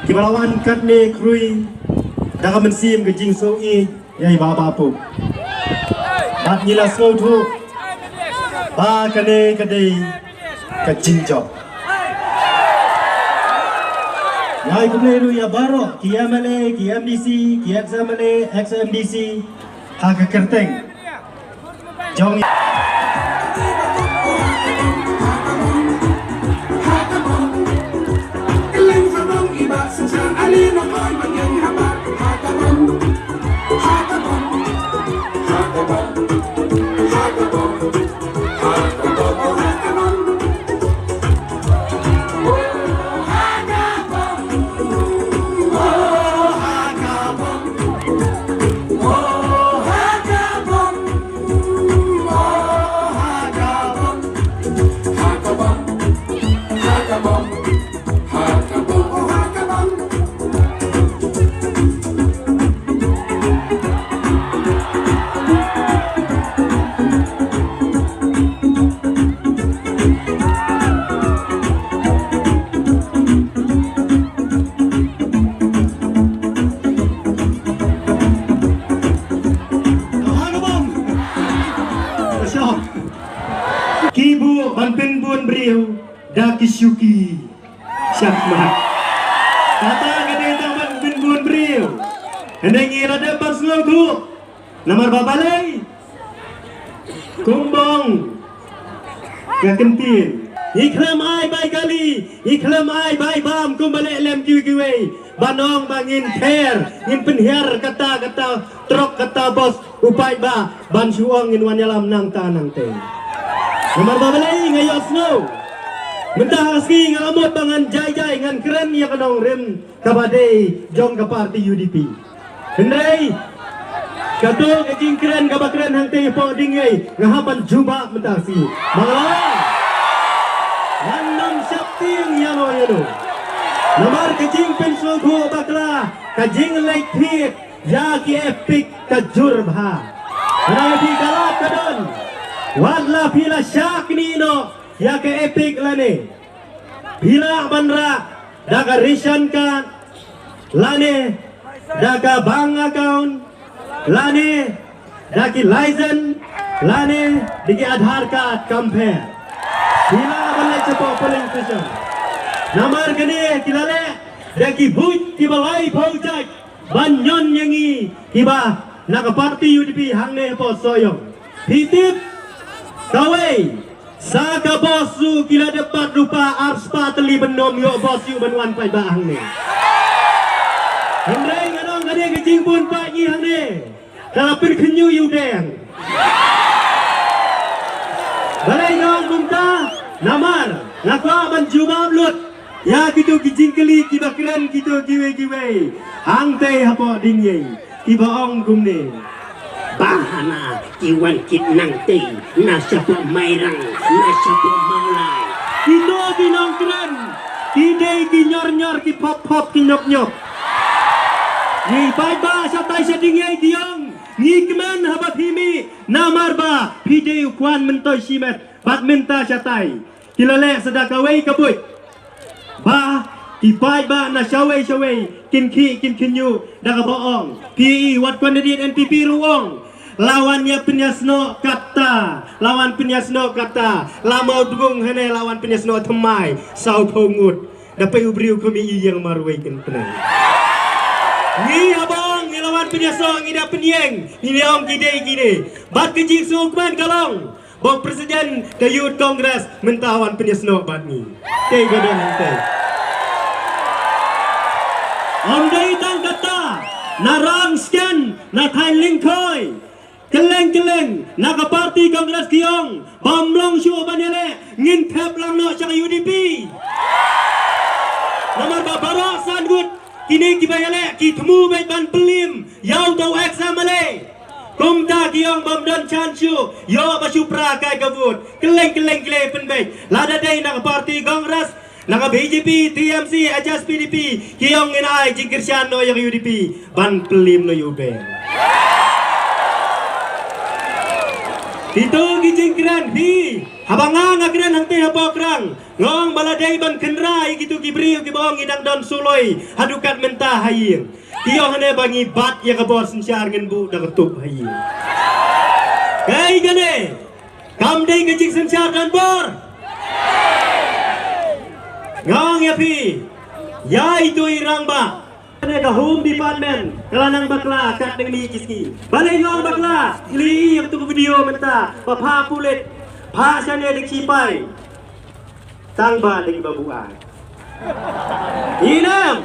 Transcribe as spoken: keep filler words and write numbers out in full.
Kiba la wan katne khrui da ka mynsiem ka jingsngewsih ïa i Bah Bah Pop. Bad ngi la sngewthuh ba kane ka dei ka jingjop. Ngi ai khublei ruh ïa baroh ki M L A, ki M D C, ki ex M L A, ex M D C ha ka kyrteng jong Ki buh ban pynbun briew da ki shuki. Shah mat. Kata ka dei tang ban pynbun briew. Hynrei ngi la dep ban sngewthuh. Namar ba balei? Kumba ong ka ktien, ngi khlem ai bai kali, ngi khlem ai bai bam kumba leh lem kiwei kiwei. Ban ong ba ngin pher, ngin pynhiar kata kata trok, kata bos u paidbah ban shu ong ngin wan ïalam nangta nangtei. Namar ba balei nga ïohsngew mynta ha sngi nga la mut ba ngan jai jai, ngan kren ïa ka nongrim kaba dei jong ka party U D P. Hynrei kato ka jingkren kaba kren hangtei hapoh Diengïei nga hap ban jubab mynta shi. Ba nga la wan, ngan nym sheptieng ïano ïano. Namar ka jingpynsngewthuh bakla, ka jingleit thied ïa ki EPIC ka jur bha. Hynrei phi ka lad ka don, wat la phi la shah knieh noh ïa ka EPIC lane, phi lah ban rah da ka ration card lane da ka bank account lane da ki license lane da ki Aadhaar card, kam pher. Phi lah ban leit shapoh polling station. Namar kane ki la leh da ki buit kiba laiphew jait ban ñion ïa ngi kiba na ka party U D P hangne hapoh Sohiong. Phi tip, kawei sa ka bos shuh ki la dep bat rupa arspah tylli ban nym ïoh bos shuh ban wan paidbah hangne. Hynrei nga ong kane ka jingbun paid ngi hangne ka la pynkhynñiuh ïa u deng. Balei nga ong kumta? Namar nga kwah ban jubab lut ïa kito ki jingkylli kiba kren kito kiwei kiwei hangtei hapoh Diengïei, kiba ong kumne: Bah, hana ki wan kit nangtei na shapoh Mairang, na shapoh Mawlai. Kito ki nongkren ki dei ki nyor nyor, ki phop phop, ki nyop nyop. Ngi paidbah shatai sha Diengïei ki ong ngi kmen haba phi mih, namar ba phi dei u khwan myntoi shimet. Bad mynta shatai ki la leh sa da kawei ka buit ba ki paidbah na shawei shawei kin khih kin khynñiuh da kaba ong, phi i wat candidate N P P ruh ong, la wan ïa pynïasnoh kata, la wan pynïasnoh kata, la mawdngung hane la wan pynïasnoh thymmai sawphew ngut. Da pei u briew khmih ïing marwei kynthei. Ngi haba ong ngi la wan pynïasnoh ngi da pynïeng, ngi ong ki dei kine. Bad ka jingsngewkmen ka long ba u president ka Youth Congress mynta wan pynïasnoh bad ngi. Te ka don hangtei. Ym dei tang kata, na Rangshken, na thaiñ Lyngkhoi, kylleng kylleng na ka party Congress ki ong ba ym long shuh ban ïaleh, ngin thep lang noh sha ka U D P. Namar ba baroh san ngut kine kiba ïaleh ki thmu beit ban pynliem ïa uto u ex M L A. Kumta ki ong bym don chance shuh, ïoh ba shu pra kai ka vote. Kylleng kylleng ki la pynbeit, lada dei na ka party Congress, na ka B J P, T M C, H S P D P, ki ong ngin ai jingkyrshan noh ïa ka U D P ban pynliem noh ïa u Ben. Kito ki jingkren hi. Haba nga nga kren hangtei ha Pokrang, nga ong ba la dei ban kynra ïa kito ki briew kiba ong ngi dang don suloi haduh kat mynta ha ïing. Ki ong hangne ba ngi bat ïa ka bor synshar, ngin buh da ka tup ha ïing. Kaei kane? Kam dei ka jingsynshar don bor. Nga ong ïa phi, ïa ito i rangbah. Kane ka Home Department ka la nang bakla katne ki sngi. Balei nga ong bakla? Phi ïohi ïa kato ka video mynta ba pha pulit, pha shane da ki shipai, tang ba da kiba buaid. Ïa nam.